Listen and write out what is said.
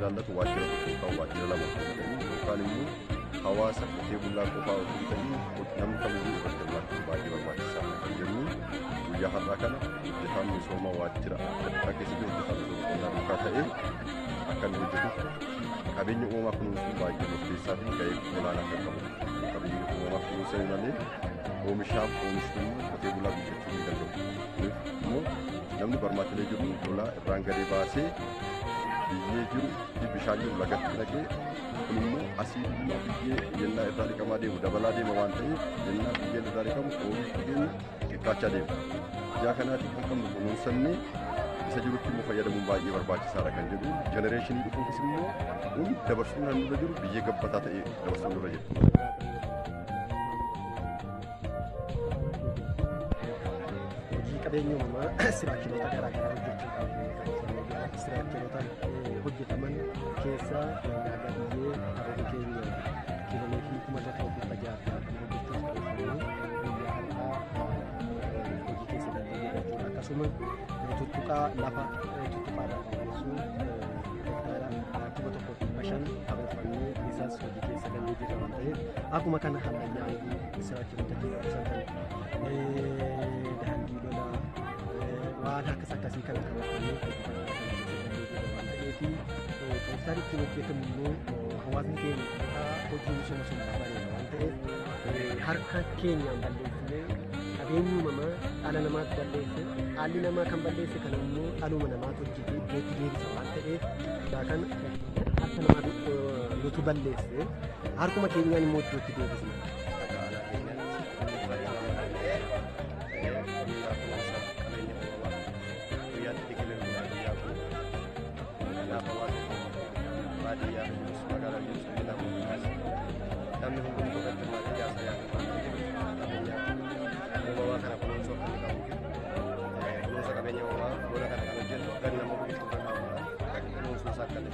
ilaallatu waajjira tokko yookaan waajjira lama osoo hin ta'in yookaan immoo hawaasa qotee bulaa qofaa osoo hin ta'in namni kamiyyuu irratti hirmaachuun baay'ee barbaachisaadha kan jennu guyyaa har'aa kana hojjetaan misooma waajjira adda addaa keessatti hojjetaan misooma qonnaa duukaa ta'ee akka inni hojjetuuf qabeenya uumamaa kunuunsuun baay'ee murteessaa fi gahee olaanaa kan qabudha. Qabeenya uumamaa kunuunsan malee oomishaaf oomishtummaa qotee bulaa guddachuu hin danda'u. Kunis immoo namni barmaatilee jiru lolaa irraan gadee baasee biyyee jiru fi bishaan jiru lagatti naqee kun immoo asiidummaa biyyee yennaa irraa dhiqamaa deemu dabalaa deema waan ta'eef yennaa biyyeen irraa dhiqamu oomishni keenya xiqqaachaa deema. Ijaa kanaatiif kan qabnu kunuunsannee isa jirutti immoo fayyadamuun baay'ee barbaachisaadha kan jedhu jenereeshinii dhufuufis immoo kun dabarsuun kan nurra jiru biyyee gabbataa ta'e dabarsuun nurra jira. Hojii qabeenya uumamaa istiraakcharoota garaa garaa hojjechuudhaan kan istiraakcharoota hojjetaman keessaa naagaa biyyee karoora keenya kiiloomeetirii 1660 hojjechuuf karoorfamee guyyaa har'aa hojii keessa darbee jira jechuudha. Akkasuma tuttuqaa lafa tuttuqaadhaan balleessuu hektaara 1500 karoorfamee isas hojii keessa gallee jira waan ta'eef akkuma kana hallayyaa istiraakcharoota sagal daandii lolaa waan akkas akkasii kana karoorfamee hojii kana keessa gallee jira waan ta'eef tooftaan ittiin hojjetamu immoo hawaasni keenya hojii misooma sululaa bareeda waan ta'eef harka keenyaan balleessinee qabeenyi uumamaa dhala namaatti balleesse dhalli namaa kan balleesse kana immoo dhaluma namaatu hojjetee iddootti deebisa waan ta'eef kan harka namaatu nutu balleesse harkuma keenyaan immoo iddootti deebisna. Namni hundumtuu irratti hirmaatee ijaarsa yaadu waan ta'eef qabeenya uumamaa kana kunuunsuu akka inni qabuu fi kunuunsa qabeenya uumamaa bona kana kan hojjennu ganna immoo biqiltuu irra dhaabuudhaan kunuunsuu isaa akka inni